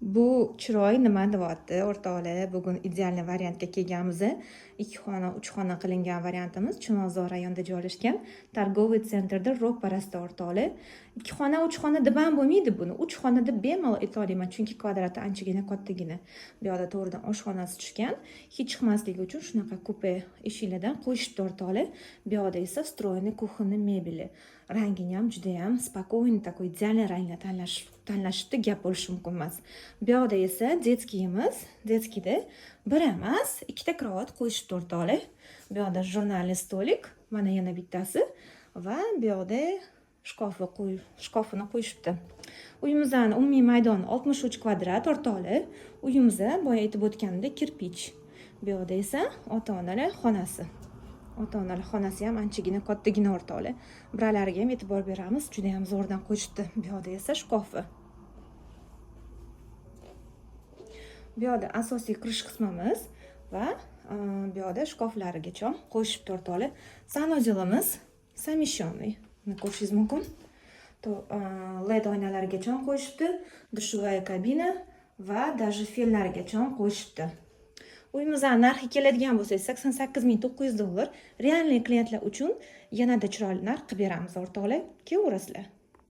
Bu chiroy nima deyapti, o'rtoqlar? Bugun идеальный variantga kelganmiz. Ikki xona, uch xona qilingan variantimiz Chilonzor rayonida joylashgan торговый центр da ro'parasida, o'rtoqlar. Ikki xona, uch xona deb ham bo'lmaydi buni. Uch xona deb bemalol ayta olaman, chunki kvadrati anchagina kattagina. Bu yoqda to'g'ridan oshxonasi tushgan. Hid chiqmasligi uchun shunaqa kupe eshiklardan qo'yishibdi, o'rtoqlar. Bu yoqda esa встроенный кухонный mebeli. Rangini ham judayam спокойный, такой идеальный ranglar tanlashibdi, gap bo'lishi mumkin emas. Bu yoqda esa детский imiz, детский da bir emas, ikkita кровать qo'yishibdi, o'rtoqlar. Bu yoqda журнальный столик, mana yana bittasi va bu yoqda shkafini qo'yishibdi. Uyimizni umumiy maydoni 63 kvadrat, o'rtoqlar. Uyimiz boya aytib o'tganimdek кирпич. Bu yoqda esa ota-onalar xonasi. Ota-onalar xonasi ham anchagina kattagina, o'rtoqlar. Бра lariga ham e'tibor beramiz, juda ham zo'rdan qo'yishibdi. Bu yoqda esa shkafi. Bu yoqda asosiy kirish qismimiz va bu yoqda shkaflarigacha qo'yishibdi, o'rtoqlar. Санузел imiz совмещенный. Buni ko'rishingiz mumkin. To LED oynalarigacha qo'yishibdi, душевая kabina va даже fenlarigacha qo'yishibdi. Uyimizni narxi keladigan bo'lsak, 88 900 dollar. Реальный klientlar uchun yanada chiroyli narx qilib beramiz, o'rtoqlar. Kelaverasizlar.